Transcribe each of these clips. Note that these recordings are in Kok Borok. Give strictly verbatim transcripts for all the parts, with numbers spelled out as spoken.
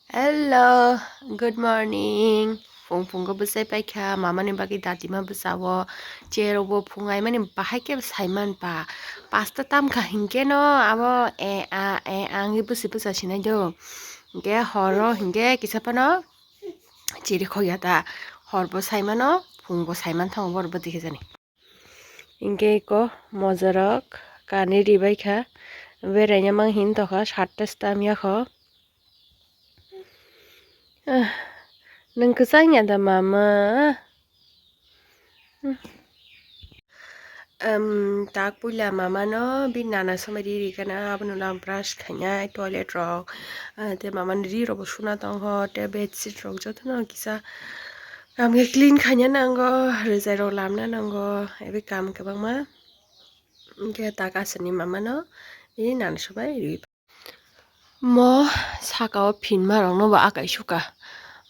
Hello, good morning. Phung phungo bwsai paikha, mamani bagwi datima bwsao. Cherokbo phung aimani bahai khe saiman pa. Pasta tamkha hinkhe no abo e a, e a wngwi bwswi bwsa sinai do. Hinkhe horo hinkhe kisa phano chiri khokya ta. Horbo saimano, phungbo saiman thango borok bwtwi khe jani. Hinkhe eko mojarok kani ribaikha, beraina mang hin tokha, satta stam yakho. Ah, nwng kwchang ya da mama? Hmm. Em, tak puila mamano bini nana somai ri rikana, abono lam brush khainai, toilet rok, ah, tei mamani ri rokbo suna tongkho, tei bedsheet rok jotono kisa. Kamkhe clean khaina nango, rwjai rok lamna nango, ebe kam kwbangma. Hinkhe tak aswkni mamano bini nana sobai rwi. Mo sakao phinma rokno bo akai suka.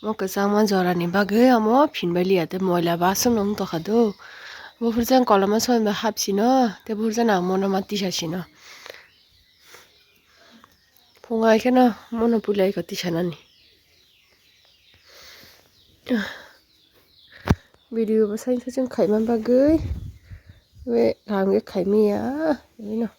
Mo kwchangma jorani bagwi amo phinbai liya tei moila bo aswkno wng tongkha do. Bo phurjang koloma soima hapsino tei phurjang ang mono ma tisasino. Phungai kheno mono puilai kho tisanani. Video bo sain sain khaima bagwi we kaham khe khaimaya bino.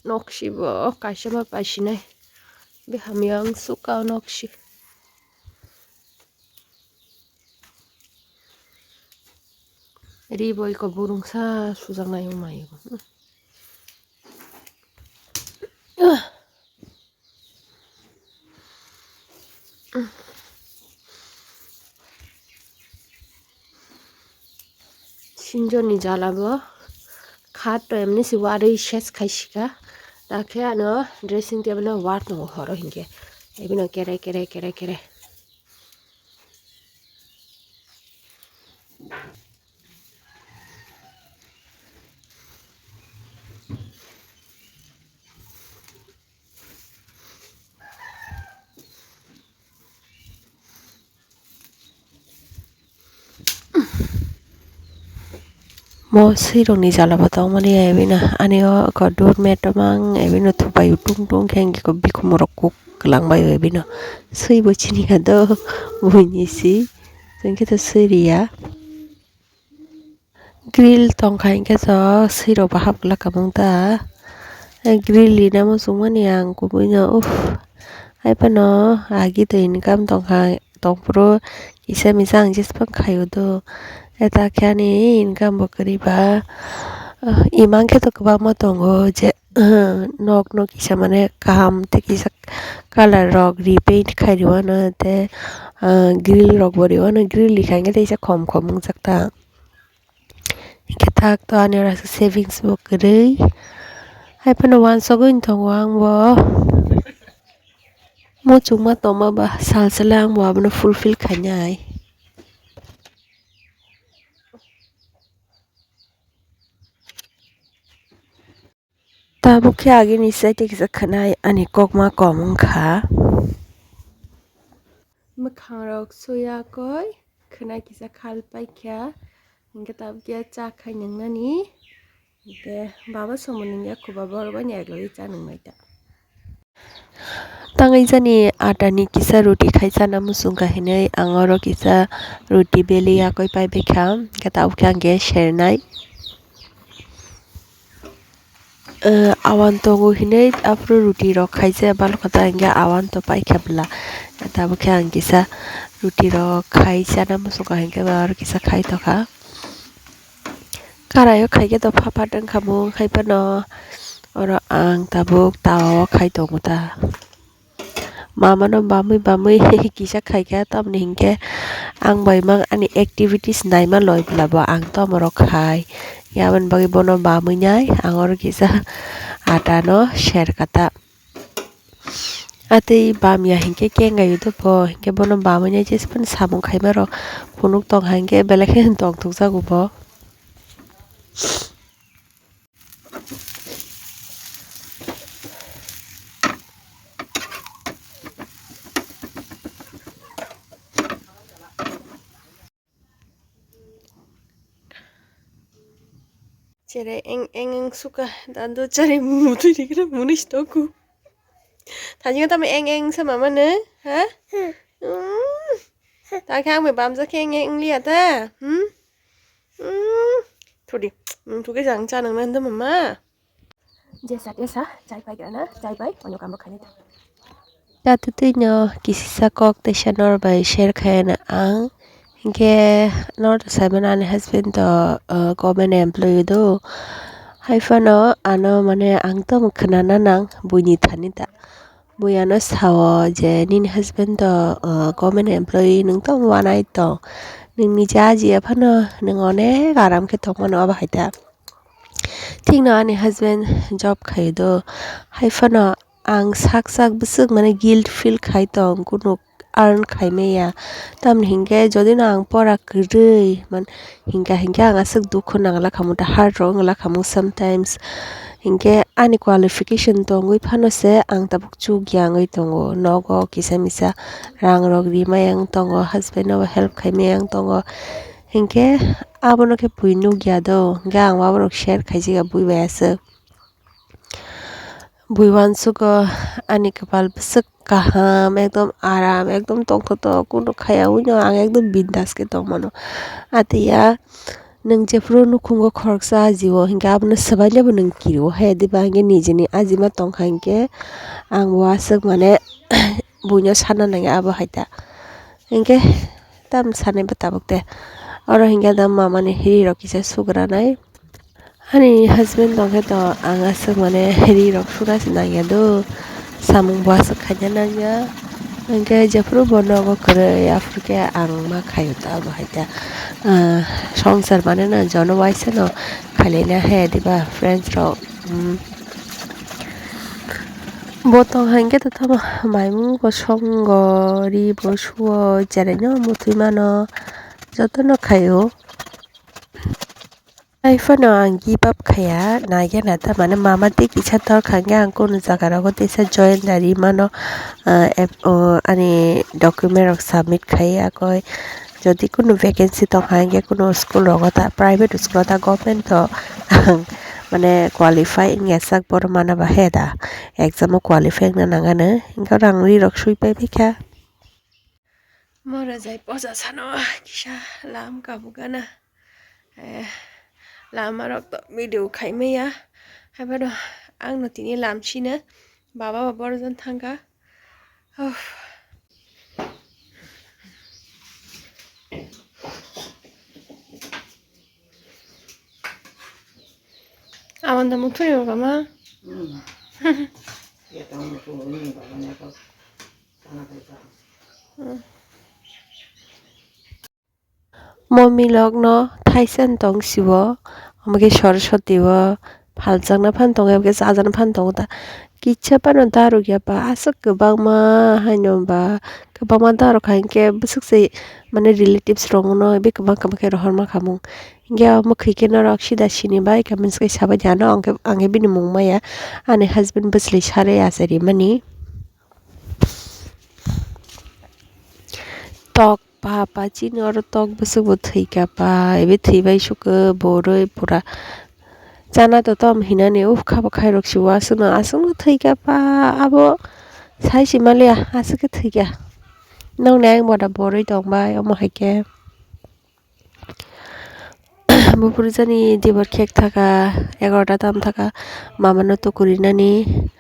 Noksi bo kaisa ma paisinai. Biham yang suka noksi. Ri bo iko burungsa sujaknai wng mai. Sinjoni jala bo khat to emni si warwi ses khai sika. Dakhe ano dressing table o war tongo horo hinkhe. Ebino kere kere kere kere. Mo swirokni jala bo tongmani ebino ani o ekko doormat o mang ebino thupaio tung tung khe hinkhe bikhumrok kuk kwlangbaio ebino swibo chini kha do buini si chwng khe to swi riya. Grill tongkha hinkhe to swirok bo hap glak kabang ta. Grill rina muchungmani ang kubuino uff. Haiphano agi to income tongkha tongphuru kisa misa ang jesphang khaio do. Eta khe ani income bo kwrwi ba. Imang khe to kwbangma tongo je. Nok no kisa mane kaham tei kisa colour rok repaint khai rwano tei grill rok bo rwano grill rikha hinkhe teisa khom khom wngjak ta hinkhe tak to ani oro aswk savings bo kwrwi haiphano uansugwi tongo ang bo muchungma tongma ba sal sal o ang bo abono fulfill khainai. Tabuk khe agini side kisa khwnai ani kokma kom wngkha. Mwkhangrok suyakoi khwnai kisa khal paikha. Hinkhe tabuk khe cha khai nwngnani. Hinkhe baba somo nungya kho ba borok bai ni eklogwi cha nwngnai ta. Tangwi jani atani kisa ruti khai chana muchungkha hinwi ang oro kisa ruti beli yakwi paibaikha, hinkhe tabuk khe ang khe sernai. Awan tongo hinwi aphuru ruti rok khaijak balokho ta hinkhe awan to paikha bwla, tabuk khe ang kisa ruti rok khai chana muchungkha hinkhe oro kisa khai tokha. Karaio khaikhe to pha phat wngkha mung haiphano oro ang tabuk tawa o khai tongo ta. Mamano bamwi bamwi kisa khaikha tamoni hinkhe ang bai mang ani activities naima loi bwla bo ang tomoro khai. Aboni bagwi bono bamwi nai ang oro kisa atano serkha ta. Atwi bamya hinkhe kengaio dobo hinkhe bono bamwi nai jesphano samung khaima rok phunuk tongkha hinkhe belai kheno tongthokjago bo. Ere eng eng eng suka dando chari mutui dikira munis toku. Thanjingo tamo eng eng sama mane, ha? Hmm. Ta khe ang bai bamjak khe eng eng liya ta? Hmm? Hmm. Thudi. Hmm, thuke jang cha nang nando mama. Jesa, jesa, chai pai grana, chai pai, ono kambo khani ta. Tatwtwino kisisa kok teisa nor bai share khaina ang. Hinkhe nor to saimano ani husband to, uh, government employee do. Haiphano ano mane ang tamo khwnana nang buini thani ta. Bui ano sao je nini husband to, uh, government employee nwng tamo wanai tong. Nwng niji ajiya phano nwng onek aram khe tongmano abo hai ta. Thikno ani husband job khaio do. Haiphano ang sak sak bwswk mane guilt feel khai tong, kunu earn khai maya. Tamni hinkhe jodi no ang pora kwrwi man hinkha hinkhe ang aswk dukhu nangla khamu ta, hard rok wngla khamu sometimes. Hinkhe ani qualification tongwi phano se ang tabuk chukya wngwi tongo. Nogo kisa misa rang rok rimaya wng tongo, husband no help khai maya wng tongo. Hinkhe abono khe bui nukya do, hinkhe ang aborok share khaijak ya bui bai aswk. Bui uansugo ani kwpal bwswk kaham, ekdom aram, ekdom tongthotok, kunu khaya wino ang ekdom bindas khe tongmano. Atiya nwng jephuru nukhungo khoroksa ajiwo hinkhe abono swbailebo nwng kirio he diba hinkhe nijini ajima tongkha hinkhe ang bo aswk mane buino sana nangya abo hai ta. Hinkhe tam sanai bo tabuk de. Oro hinkhe da mamani ri rok kisa sugranai. Ani husband tongkhe to ang aswk mane ri rok sura se nangya do. Samung bo aswk khaina nangya. Hinkhe jephuru bo nogo kwrwi aphuru khe ang ma khaio ta abo hai ta. Ah, songsar mane na jono waisa no khailaina he diba friends rok. Hmm. Bo tong hinkhe to tamo maimung bo songo, ri bo suo, cherai no muthwi mano, jotono khaio. Haiphano ang give up khaya, naiya na ta mane mama tei kisa tor kha hinkhe ang kunu jaga rogo teisa join da ri mano, ah, ep-, oh, ani document rok submit khai akoi. Jodi kunu vacancy tongkha hinkhe kunu school rogo ta, private school o ta, government o ang mane qualify wngya sak borok mana ba he da, exam o qualify wngna nangano, hinkhe oro ang ri rok sui pai bikha. Mora jai poja sano kisa lam kabugana, eh, lama rok to video khai maya, haibano ang no tini lam sina, baba bo borok jon thangkha. Uff. Abang da muthuni baba ma? Hmm. Ya, tang muthuni baba ma ko. Tang apa itu? Hmm. Momilokno thaisa wng tong sibo, omo khe Saraswati o phaljakna phan tongo, abo khe chajakna phan tongo ta. Kisa phano darokya ba, aswk kwbangma haino ba, kwbangma darokha hinkhe bwswk se mane relatives rokno ebe kwbang kwbang khe rohorma khamung. Hinkhe omo khwi khe norok sida sini bai kha, mwnwi sabai di ano, ang khe, ang khe bini mung maya, ani husband bwchwlwi sarwi achai rimani. Tok. Pa, pa, chini oro tok bwswk bo thwikha pa, ebe thwibai sukhe borwi pura. Chana to tom hinani, uff, kha bo khairok si o aswkno, aswkno thwikha pa, abo sai si maliya, aswk khe thwikha. Nokni ayang boda borwi tongbai, omo hai khe. Buphuru jani dibar khek thaka, egarota tam thaka, mamano tukurinani.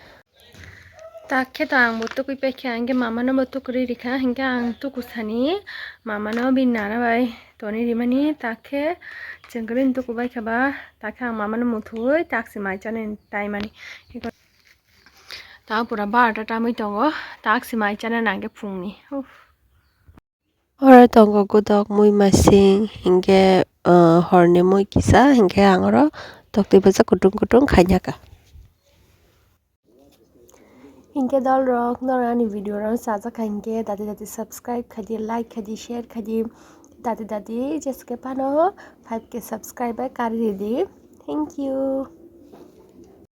Tak khe to ang bo tukui paikha, hinkhe mamano bo tukuri rikha, hinkhe ang tukusani mamano bini nana bai toni rimani, tak khe chwng kwrwini tukubaikha ba, tak khe ang mamano muthubui taksi mai chanani taimani. Ta pura barota tamwi tongo, taksi mai chanani ang khe phungni. Uff. Oro tongo godok mui masing, hinkhe, ah, horni mui kisa, hinkhe ang oro toktwi bwsa kutung kutung khainaka. Hinkhe dolrok, norok ani video rok sajak kha hinkhe, dati dati subscribe khaidi, like khaidi, share khaidi, dati dati jesa khe phano five K subscriber kari ridi. Thank you.